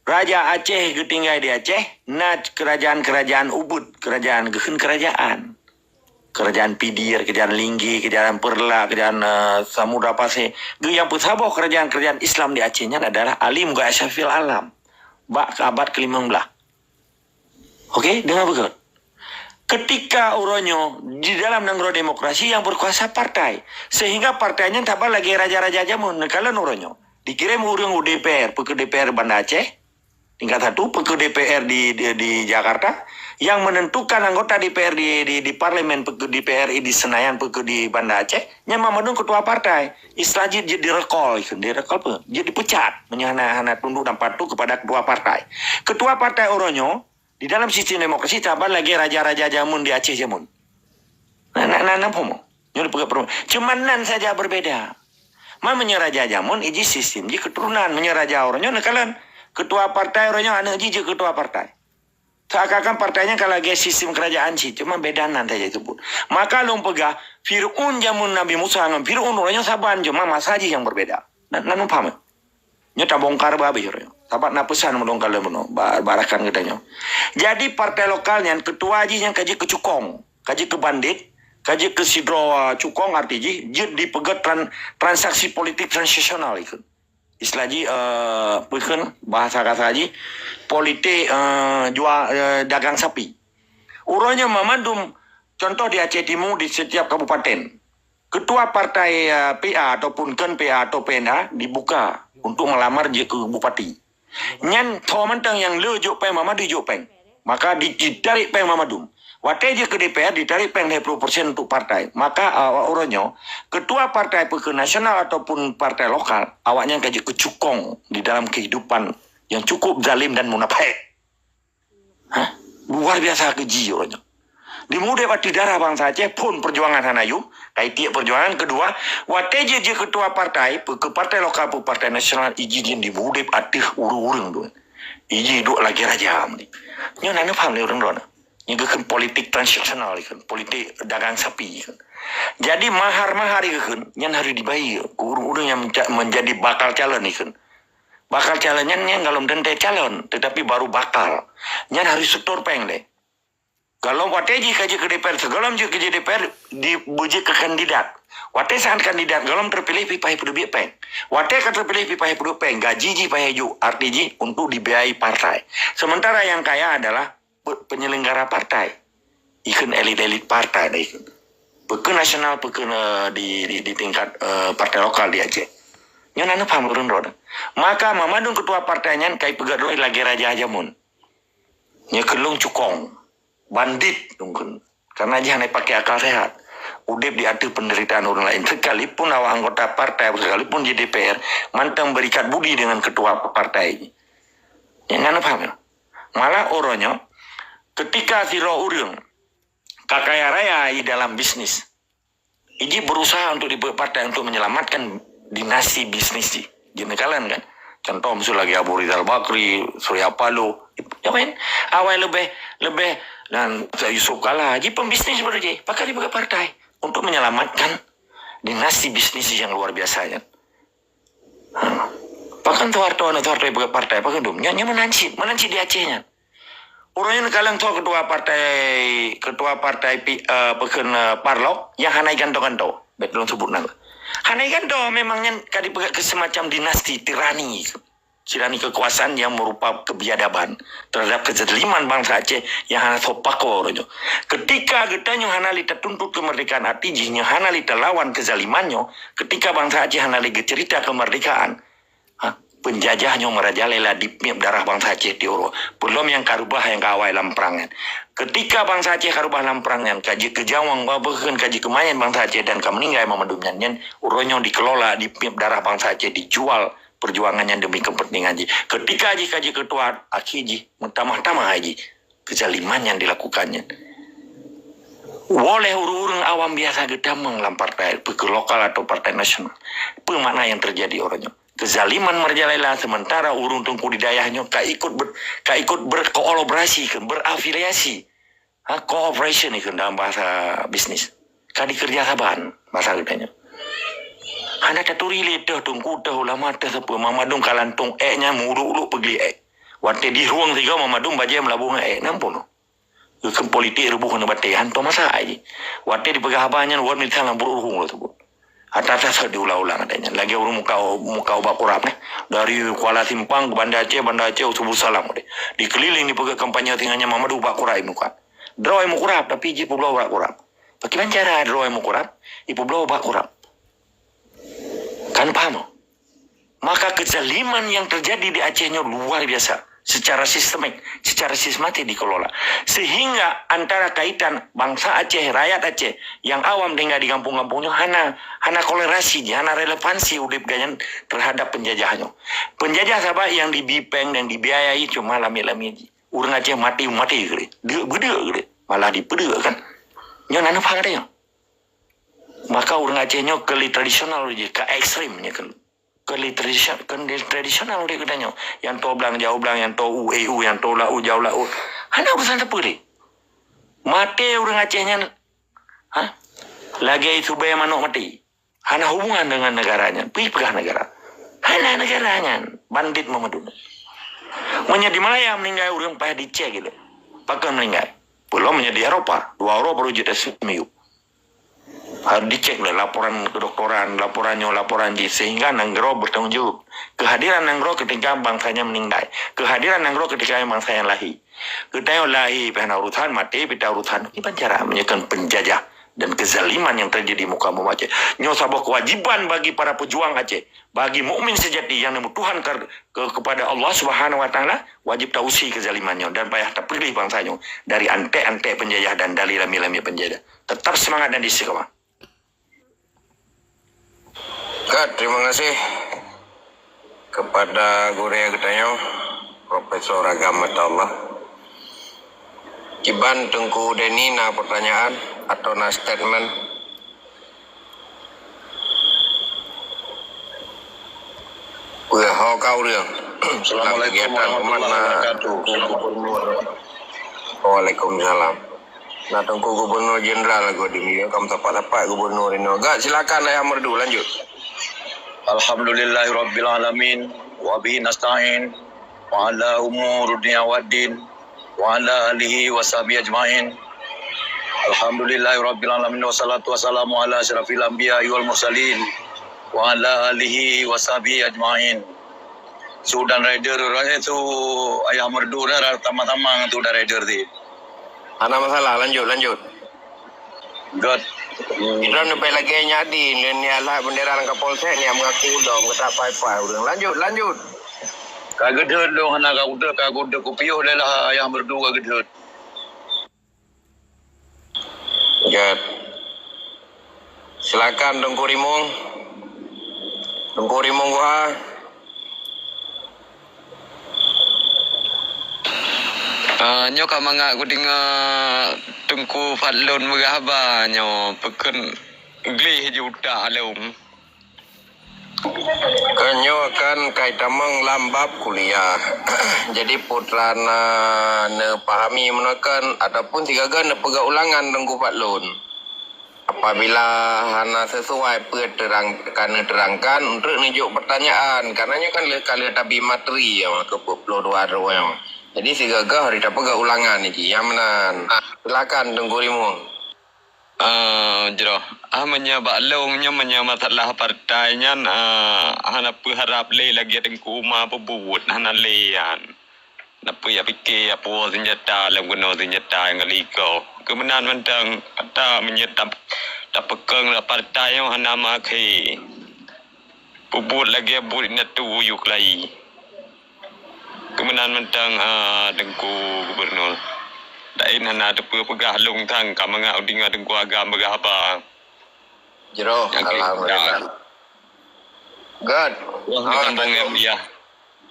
Raja Aceh geutinggai di Aceh, na kerajaan-kerajaan ubit, kerajaan, geukheun kerajaan. Kerajaan Pidir, kerajaan Linggi, kerajaan Perla, kerajaan, eh, Samudra Pasir. Geu-, nyang peusaboh kerajaan-kerajaan Islam di Aceh nyan adalah Ali Mughal Ashrafil Alam bak abad kelimong belas. Oke, deungoe beugöt. Ketika uroe nyoe di dalam nanggroe demokrasi nyang berkuasa partai, sehingga partai nyan saban lagèe raja-raja jameun, neukalon uroe nyoe. Dikirém ureueng u D P R, peue keu D P R Banda Aceh, tingkat satu, peue keu D P R di, di, di Jakarta, yang menentukan anggota D P R di, di, di parlemen, peue keu D P R I di Senayan, peue keu di Banda Aceh, nyan Muhammadiyah ketua partai. Istilah jih jeuet direkall, jeuet direkall peue? Jeuet dipecat meunyoe hana, hana tunduk dan patuh kepada ketua partai. Ketua partai uroe nyoe di dalam sistem demokrasi saban lagèe raja-raja jameun di Aceh jameun. Na, na, na, na, paham? Nyoe dipeugah perubahan. Cuma nan saja berbeda. Ma meunyoe raja jameun, iji sistem jih keturunan. Meunyoe raja uroe nyoe neukalon, ketua partai uroe nyoe aneuk jih jeuet ketua partai. Seakan-akan partai nyan ka lagèe sistem kerajaan cit, cuma beda nan saja disebut. Maka lôn peugah, Fir'aun jameun Nabi Musa ngon Fir'aun uroe nyoe saban, cuma masa jih nyang berbeda. Na, na, na, paham? Nyoe tabongkar bah habéh uroe nyoe. Sabab na peusan meudong ka lheueh bunoe, ba-, bak rakan geutanyoe. Jadi partai lokal nyan ketua jih nyan ka jeuet keu cukong, ka jeuet keu bandit, ka jeuet keu sidroe, uh, cukong, arti jih jeuet dipeugöt tran-, transaksi politik transaksional ikheun. Istilah jih, uh, peue kheun bahasa kasa jih, politik, uh, jua, uh, dagang sapi. Uroe nyoe mamandum, contoh di Aceh Timu di setiap kabupaten. Ketua partai, eh, P A ataupun kon P A atau P N A dibuka untuk melamar jeuet keu bupati. Nyan tho mantong nyang le jok péng, Muhammadiyah jok péng. Maka di-, ditarik péng mandum. Watée jeuet keu D P R, ditarik péng lhée ploh persen untuk partai. Maka awak uroe nyoe, ketua partai, peue keu nasional ataupun partai lokal, awaknyan ka jeuet keu cukong di dalam kehidupan yang cukup zalim dan munafék. Hah? Luar biasa keji uroe nyoe. Di muda bak darah bansa Aceh pun perjuangan hana yum, kai tiek perjuangan. Kedua, watée jeuet, jeuet ketua partai, peue keu partai lokal, peue partai nasional, iji jih di muda ateueh ureuëng-ureuëng tu. Iji duek lagée raja. Nyoe na neupaham lé ureuëng droe. Nyoe geukheun politik transaksional, geukheun politik dagang sapi, geukheun. Jadi mahar-mahar, geukheun, nyan harus dibayar keu ureuëng-ureuëng yang menja-, menjadi bakal calon, geukheun. Bakal calon nyan, nyan galom teuntée calon, tetapi baru bakal. Nyan harus setor péng deh. Galom watée jih ka jeuet keu D P R, sigohlom jeuet keu D P R, di, beujeuet keu kandidat. Watée saat kandidat, galom terpilih pih paih peuduek péng. Watée ka terpilih pih paih peuduek péng, gaji jih paih ju, arti jih untuk dibiayai partai. Sementara yang kaya adalah pe-, penyelenggara partai. Ikheun elit-elit partai dah ikheun. Peue keu nasional, peue keu, eh, di, di, di tingkat, eh, partai lokal di Aceh. Nyoe na neupaham ureuëng droe. Maka mandum ketua partai nyan kai peugét droe lagée raja jameun. Nyoe keu lôn cukong, bandit lôn kheun. Karena jih hana pakai akal sehat. Udeb di ateueh penderitaan ureuëng laén. Sekalipun awak anggota partai, sekalipun di D P R, mantong berikat budi dengan ketua partai. Nyan na neupaham nyoe. Malah uroe nyoe, ketika sidroe ureuëng ka kaya raya di dalam bisnis, iji berusaha untuk dibuat partai untuk menyelamatkan dinasti bisnis jih. Jih neukalon kan? Contoh misalnya lagi Abu Rizal Bakri, Surya Paloh, ya kan? Awai leubeh, leubeh dan Yusuf Kala, jih pembisnis baru jih, pakai dibuat partai untuk menyelamatkan dinasti bisnis yang luar biasa nyan. Ha. Pakon Soeharto, aneuk Soeharto ipeugét partai, pakon dum? Nyan, nyan meunan cit, meunan cit di Aceh nyan. Ureuëng nyan kalon soe ketua partai, ketua partai pi-, eh, peue kheun, eh, Parlok nyang hana iganto-ganto. Bék lôn sebut nama. Hana iganto, memang nyan ka dipeugét keu semacam dinasti tirani. Tirani kekuasaan yang merupa kebiadaban terhadap kezaliman bansa Aceh yang hana soe pakoe uroe nyoe. Ketika geutanyoe hana lé tatuntut kemerdekaan, arti jih nyoe hana lé talawan kezaliman nyoe, ketika bansa Aceh hana lé geucerita kemerdekaan, ha, penjajah nyoe meurajalela di mieb darah bansa Aceh tiep uroe. Peulom nyang ka reubah nyang ka awai lam prang nyan. Ketika bansa Aceh ka reubah lam prang nyan, ka jeuet keu jaweueng, bahkan ka jeuet keu manyét bansa Aceh dan ka meuninggai mandum nyan, nyan uroe nyoe dikelola di mieb darah bansa Aceh, dijual perjuangan nyan demi kepentingan jih. Ketika jih ka jeuet keu tuan, akhé jih meutamah-tamah jih kezaliman nyang dilakukan nyan. Woe lé ureuëng-ureuëng awam biasa geutamong lam partai, peue keu lokal atau partai nasional. Peue makna yang terjadi uroe nyoe? Kezaliman meurajalela, sementara ureuëng teungku di dayah nyoe ka ikut ber-, ka ikut berkolaborasi, berafiliasi. Ha, cooperation ikheun dalam bahasa bisnis. Ka dikerja saban bahasa geutanyoe. Hana taturi lé teuh teungku, teuh ulama, teuh sapeue, mandum ka lantong ék nyan meuuluk-uluk peugli ék. Watée di rueng sigoe mandum bajée meulaboh ngon ék, na peue nyoe? Geukheun politik ruboh ngon batée, hantom masa jih. Watée dipeugah haba nyan, wot mita lam buruk ruhueng lôn sebut. Ata-ata sot diulang-ulang adanya. Lagée ureuëng muka, muka ubak kurab neh. Dari Kuala Simpang ke Banda Aceh, Banda Aceh Subul Salam deh. Dikeliling dipeugah kampanye singa nyan mandum ubak kurab muka. Droe muka kurab, tapi jih peubloe ubak kurab. Bagaimana cara droe muka kurab? Ipubloe ubak kurab. Kan paham? Maka kezaliman yang terjadi di Aceh nyoe luar biasa, secara sistemik, secara sistematik dikelola. Sehingga antara kaitan bangsa Aceh, rakyat Aceh yang awam tinggal di kampung-kampung nyoe hana, hana kolerasi jih, hana relevansi udeb geuhnyan terhadap penjajah nyoe. Penjajah saban yang dibipeng dan dibiayai cuma lamiet-lamiet jih. Ureuëng Aceh mati, mati keu lé. Deuk beudeuk keu lé. Malah dipeudeuk kan. Nyoe na neupaham gata nyoe. Maka ureuëng Aceh nyoe keu lé tradisional jih, ka ekstrem nyoe keu lé. Keu lé tradisio-, keu lé tradisional udeb geutanyoe. Nyang toe blang jauh blang, nyang toe u eh u, nyang toe laôt jauh laôt. Hana urusan sapeue lé. Maté ureuëng Aceh nyan, ha? Lagée subée manok maté. Hana hubungan dengan negara nyan. Pi peugah negara. Hana negara nyan. Bandit meumadu. Meunyoe di Malaya meuninggai ureuëng payah dicek ilée. Pakon meuninggai? Peulom meunyoe di Eropa. Dua uroe baru jeuet S M U. Harus dicek lé laporan kedokteran, laporan nyoe, laporan jih, sehingga nanggroe bertanggung jawab. Kehadiran nanggroe ketika bangsa nyan meuninggai. Kehadiran nanggroe ketika bangsa nyan lahé. Geutanyoe lahé pih hana urusan, maté pih hana urusan. Kiban cara meunyoe kon penjajah Dan kezaliman yang terjadi di muka bumi Aceh. Nyoe saboh kewajiban bagi para pejuang Aceh, bagi mukmin sejati yang neumutuhan ke, ke, kepada Allah Subhanahu Wa Taala, wajib tausi kezaliman nyoe dan payah tapeulih bansa nyoe dari antek-antek penjajah dan dari lami-lami penjajah. Tetap semangat dan istiqamah. Ka, terima kasih kepada gurèe geutanyoe, Profesor Agam Atallah. Kiban Teungku Deni na pertanyaan atau na statement? Peue ho ka ureueng? Assalamualaikum warahmatullahi wabarakatuh. Waalaikumsalam. Na Teungku Gubernur Jenderal lagoe di miyueb, ka meusapat-sapat Gubernur inoe. Gak, silakan Ayah Merdu, lanjut. Alhamdulillahirabbil alamin, wa bihi nasta'in, wa ala umur dunya waddin, wa ala alihi wa sahbihi ajmain. Alhamdulillahirabbil alamin, wassalatu wassalamu ala asyrafil anbiya wal mursalin, wa ala alihi wa sahbihi ajmain. Su dan rider, eh, su Ayah Merdu na tamah-tamah ngon su dan rider ti. Hana masalah, lanjut, lanjut. Göt. Droeneuh bèk lagèe nyan di, nyan nyan lhah bendera lam Kapolsek, nyan meungaku dong, geutak pai-pai ureueng. Lanjut, lanjut. Ka geudhôt lôn hana ka udeuh, ka udeuh kupiôh lé lah Ayah Merdu ka geudhôt. Göt. Silakan Teungku Rimueng. Teungku Rimueng Guha. Ah, nyoe ka mangat kudeungoe Teungku Fadlon meugah haba nyoe, peukon gleh ju utak lôn. Kon nyoe kan ka itamong lam bab kuliah. Jadi, peue teuma neupahami meunoe kan, ataupun sigaga neupeugah ulangan Teungku Fadlon. Apabila hana sesuai peue terang, ka neuterangkan, untuk neujok pertanyaan. Karena nyoe kan lheueh ka lheueh tabi materi, ya, keu peuet ploh dua droe, ya. Jadi, sigaga harus tapeugah ulangan niki. Nyang meunan. Silakan, Teungku Rimueng. Ah, jroh. Ah, meunyoe bak lôn nyoe, meunyoe masalah partai nyan, ah, hana peuharab lé lagèe Teungku Umar peubuet, hana lé nyan. Hana peue jak pike, jak puwoe seunjata lom keunoe seunjata nyang ka likot. Keu meunan mantong, ata meunyoe tap-, tapeukong lam partai nyoe hana meuakhé. Peubuet lagèe buet indatu yue keulayi. Keu meunan mantong, ah, Teungku Gubernur. Laén hana teupeue peugah lôn sang ka mangat u deungoe Teungku Agam peugah haba. Jroh, alhamdulillah. Göt. Wah, di kampung yang dia.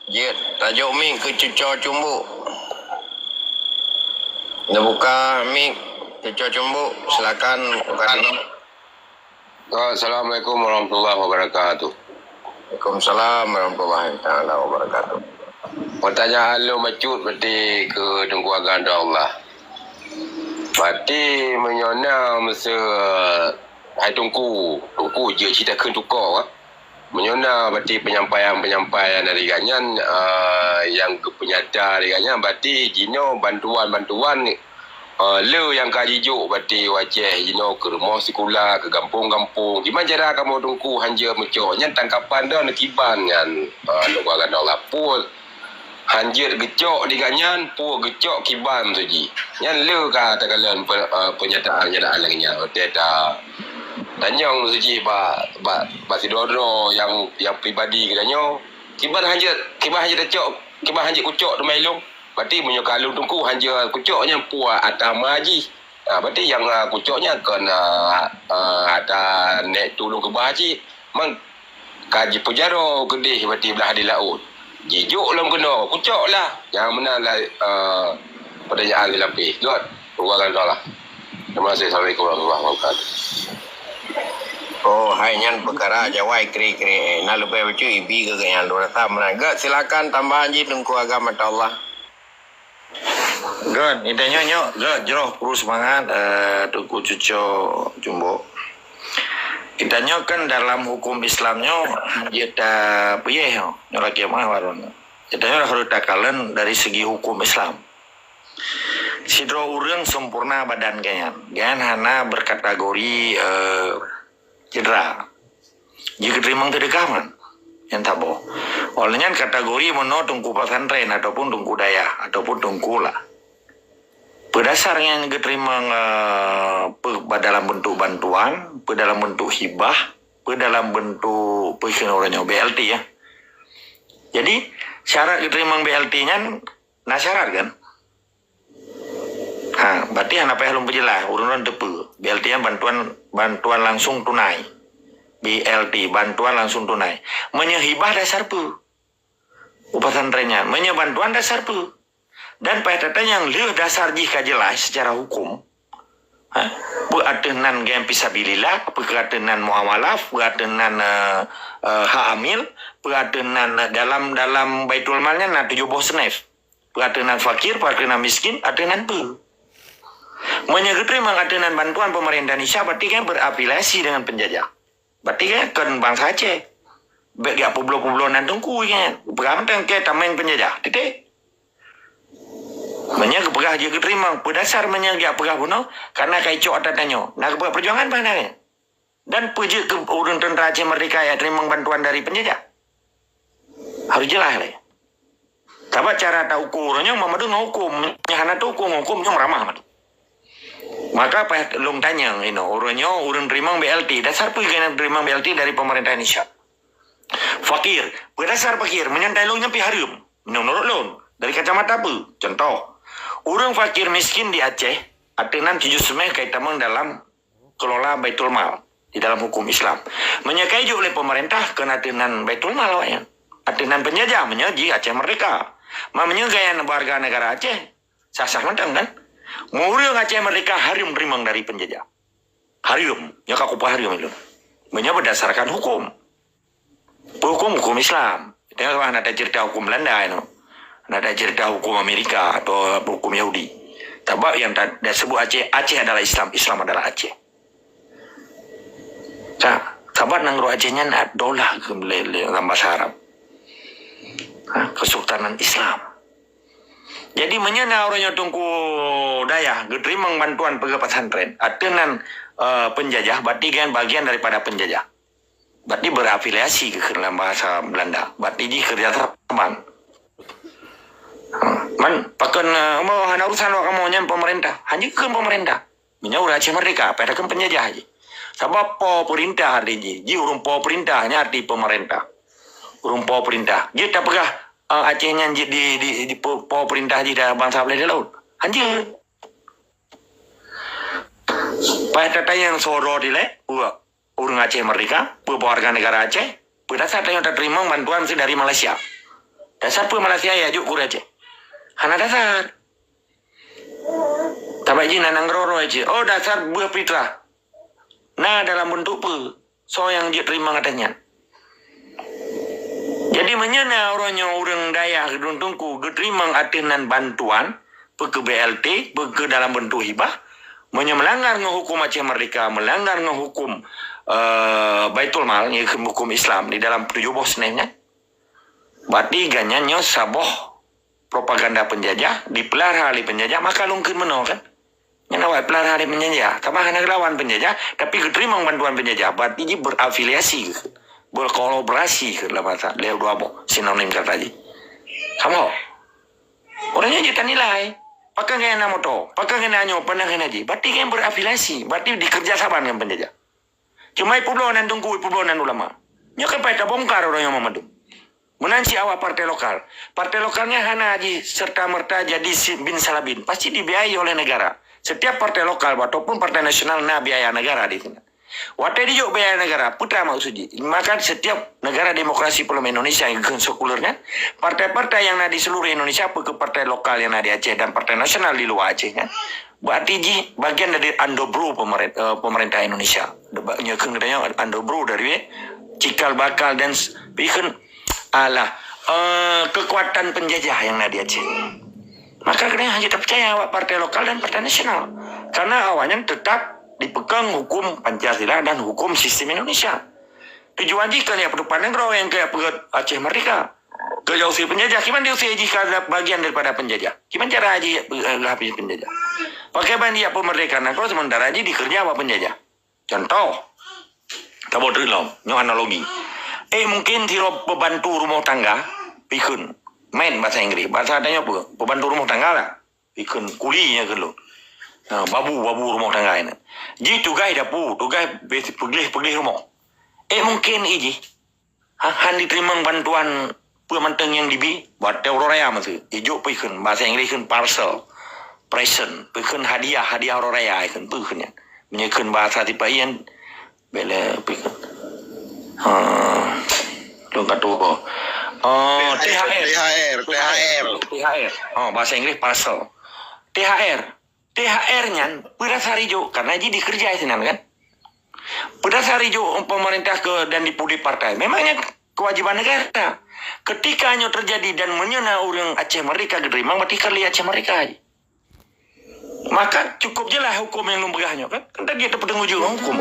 Jeuet, tajok mik keu Cuco Cumbok. Neubuka mik Cuco Cumbok, silakan buka dulu. Assalamualaikum warahmatullahi wabarakatuh. Waalaikumsalam warahmatullahi taala wabarakatuh. Pertanyaan lôn bacut berarti keu Teungku Agam Allah. Berarti meunyoe na meuseu hai Teungku, Teungku jeuet cit takheun tukoe, ah. Meunyoe na berarti penyampaian-penyampaian dari gobnyan, ah, nyang geupeunyata dari gobnyan, berarti jinoe bantuan-bantuan eh, le nyang ka jijok bati u Aceh jinoe keu rumoh sikula, keu gampông-gampông. Kiban cara kamoe Teungku hanjeuet meucok nyan tangkapan droeneuh kiban nyan, eh, Teungku Agam Allah. Peue hanjeuet geucok di gobnyan, peue geucok kiban tu jih. Nyan le ka takalon pe-, eh, peunyataan-peunyataan lagèe nyan. Watèe ta-, tanyong tu jih bak, bak, bak sidroe-droe nyang, nyang pribadi geutanyoe. Kiban hanjeuet, kiban hanjeuet tacok, kiban hanjeuet kucok teuma ilong. Berarti meunyoe ka lôn Teungku hanjeuet kucok nyan peue ata ma jih. Ha, berarti nyang, ah, kucok nyan kon, ah, ah, ata nèk tulông keubah cit. Mang ka jipeujaroe keudeh berarti blah di laôt. Jijok lom keunoe, kucok lah. Nyang meunan lah, ah, pertanyaan silapeh. Göt, peue geutanyoe lah. Terima kasih. Assalamualaikum warahmatullahi wabarakatuh. Oh, hai nyan peukara jawai kri-kri, eh. Na leubeh bacut ibi keu geuhnyan lôn rasa meunan. Göt, silakan tambahan jih Teungku Agam Atallah. Göt, geutanyoe nyoe, göt, jroh peue seumangat, eh, Teungku Cuco Cumbok. Geutanyoe kan dalam huköm Islam nyoe, hanjeuet tapeuyeh nyoe, nyoe lagèe meuah baroe nyoe. Geutanyoe harôh takalon dari segi huköm Islam. Sidroe ureueng sempurna badan gobnyan. Gobnyan hana berkategori, eh, cedera. Jih geuteurimong seudeukah man. Nyan saboh. Oleh nyan kategori meunoe teungku pesantren ataupun teungku dayah ataupun teungku lah. Peudasar nyan geuteurimong, eh, peu dalam bentuk bantuan, peu dalam bentuk hibah, peu dalam bentuk peu kheun uroe nyoe B L T ya. Jadi syarat geuteurimong B L T nyan na syarat kan? Ha, berarti hana payah lôn peujeulaih, ureuëng-ureuëng teupeue. B L T nyan bantuan bantuan langsung tunai. B L T, bantuan langsung tunai. Meunyoe hibah dasar peu? Upah pesantren nyan. Meunyoe bantuan dasar peu? Dan payah tatanyong lheueh dasar jih ka jeulaih secara hukum. Ha? Peu ateueh nan gem fisabilillah, peu ateueh nan muamalah, peu ateueh nan, eh, eh, hak amil, peu ateueh nan, eh, dalam dalam Baitul Mal nyan na tujoh boh snif. Peu ateueh nan fakir, peu ateueh nan miskin, ateueh nan peu. Meunyoe geuteurimong ateueh nan bantuan pemerintah Indonesia, berarti kan berafiliasi dengan penjajah. Berarti kan kon bansa Aceh. Bek jak peubloe-peubloe nan teungku kan. Peugah mantong ke tameng penjajah. Titik. Meunyoe geupeugah jeuet geuteurimong, peudasar meunyoe jak peugah bunoe, karena ka icok ata tanyoe. Na geupeugah perjuangan bah na kan? Dan peue jeuet keu ureuëng tentara Aceh Merdeka jak teurimong bantuan dari penjajah? Harus jeulaih lé. Sabab cara ta ukur nyoe meumadu ngon hukum. Nyang hana teuukur ngon hukum nyoe meuramah madu. Maka payah lôn tanyong inoe, ureuëng nyoe ureuëng teurimong B L T. Dasar peue keunan teurimong B L T dari pemerintah Indonesia? Fakir. Peudasar fakir, meunyoe tai lôn nyan pih hareuem. Meunurot lôn, dari kacamata peue? Contoh, ureuëng fakir miskin di Aceh, ateueh nan tujoh snif ka itamong dalam kelola Baitul Mal di dalam hukum Islam. Meunyoe ka ijok lé pemerintah, kon ateueh nan Baitul Mal awaknyan. Ateueh nan penjajah, meunyoe jih Aceh Merdeka. Ma meunyoe gaya warga negara Aceh, sah-sah mantong kan? Ureuëng Aceh Merdeka hareuem teurimong dari penjajah. Hareuem, nyoe ka kupeugah hareuem lôn. Meunyoe berdasarkan hukum. Hukum, hukum Islam. Tengok bah, na ada cerita hukum Belanda inoe. Na ada cerita hukum Amerika atau hukum Yahudi. Sabab yang ta-, disebut Aceh, Aceh adalah Islam, Islam adalah Aceh. Sa-, sabab nanggroe Aceh nyan dolah ke le-, le-, dalam bahasa Arab. Ha, Kesultanan Islam. Jadi meunyoe na ureuëng nyoe teungku dayah geuteurimong bantuan peugah pesantren, ateueh nan, eh, penjajah, berarti kan bagian daripada penjajah. Berarti berafiliasi ke dalam bahasa Belanda. Berarti jih kerja saban. Ha, man, pakon, eh, mau hana urusan awak kamoe nyan pemerintah. Hanya ke pemerintah. Meunyoe ureuëng Aceh Merdeka, payah takheun penjajah jih. Sabab po perintah arti jih. Jih ureuëng po perintah, nyan arti pemerintah. Ureuëng po perintah. Jih tapeugah, eh, Aceh nyan jih di, di, di po, po perintah jih dah bansa Belanda laut. Hanjeuet. Payah tatanyong suara dilek, ureuëng ureuëng Aceh Merdeka, peue warga negara Aceh, peue dasar tanyoe tateurimong bantuan si dari Malaysia. Dasar peue Malaysia ya juk keu ureuëng Aceh? Hana dasar. Tabai jih na nanggroe-groe Aceh. Oh, dasar beuh fitrah. Na dalam bentuk peue? Soe nyang jeuet teurimong ateueh nyan? Jadi meunyoe na uroe nyoe ureuëng dayah geudong teungku geuteurimong ateueh nan bantuan, peu keu B L T, peu keu dalam bentuk hibah, meunyoe meulanggar ngon hukum Aceh Merdeka, meulanggar ngon hukum, eh, Baitul Mal, nyan hukum Islam di dalam tujoh boh snif nyan, berarti gobnyan nyoe saboh propaganda penjajah, dipeulara lé penjajah, maka lôn kheun meunoe kan. Nyan awak peulara lé penjajah. Sabab hana geulawan penjajah, tapi geuteurimong bantuan penjajah. Berarti jih berafiliasi, berkolaborasi ke dalam bahasa. Lheueh dua boh sinonim kata jih. Sama. Ureuëng nyan jeuet tanilai. Pakon keunan na moto, pakon keunan nyoe, pakon keunan jih. Berarti kan berafiliasi, berarti dikerja saban ngon penjajah. Cuma ipubloe nan teungku, ipubloe nan ulama. Nyoe kan payah tabongkar ureuëng nyoe mandum. Meunan cit awak partai lokal. Partai lokal nyan hana jih serta-merta jadi si bin salabin. Pasti dibiayai oleh negara. Setiap partai lokal ataupun partai nasional na biaya negara di sinan. Watée dijok biaya negara, peue teuma maksud jih? Maka setiap negara demokrasi peulom Indonesia nyang keu sekuler nyan, partai-partai nyang na di seluruh Indonesia, peu keu partai lokal nyang na di Aceh dan partai nasional di luwa Aceh nyan, berarti jih bagian dari underbrow pemeren-, eh, pemerintah Indonesia. Nyoe kheun geutanyoe underbrow dari cikal bakal dan s-, bikheun alah, eh, kekuatan penjajah nyang na di Aceh. Maka keuneuk hana tapeucaya awak partai lokal dan partai nasional. Karena awaknyan tetap dipegang hukum Pancasila dan hukum sistem Indonesia. Tujuan jih kan jak peuteupat nanggroe nyang keu peugét Aceh Merdeka. Keu jak usir penjajah, kiban diusir jih ka bagian daripada penjajah. Kiban cara jih, eh, habis penjajah. Pakai ban jak peumeurdeka nanggroe sementara jih dikerja awak penjajah. Contoh, tabot treuk lom, nyoe analogi. Eh, mungkin sidroe pembantu rumah tangga, pikun, main bahasa Inggris. Bahasa tanyoe peue? Pembantu rumah tangga lah. Ikheun kuli nya keu lôn. Ha, babu, babu rumoh tanggai na. Ji tugaih dapu, tugaih peugléh-peugléh rumoh. Eh, mungkin iji. Ha, han jiteurimong bantuan peue mantong nyang jibi, watèe uroe raya meusu. Ijok peue ikheun, bahasa Inggris ikheun parcel, present, peue ikheun hadiah, hadiah uroe raya ikheun, peue ikheun nyan. Meunyoe ikheun bahasa tipa ian, bela peue ikheun. Ha, lôn ka tuwo. Oh, T H R. T H R, T H R. T H R. Oh, bahasa Inggris parcel. T H R. T H R nyan peudasar ijok, karena ji dikeurjai sinan kan. Peudasar ijok pemerintah ke dan dipudi partai. Memangnya kewajiban negara. Ketika nyoe terjadi dan meunyoe na ureueng Aceh Merdeka geuteurimong, berarti ka lé Aceh Merdeka ji. Maka cukup jelas hukum nyang lôn peugah nyoe kan. Kan tadi ada peudeueng ujong hukum.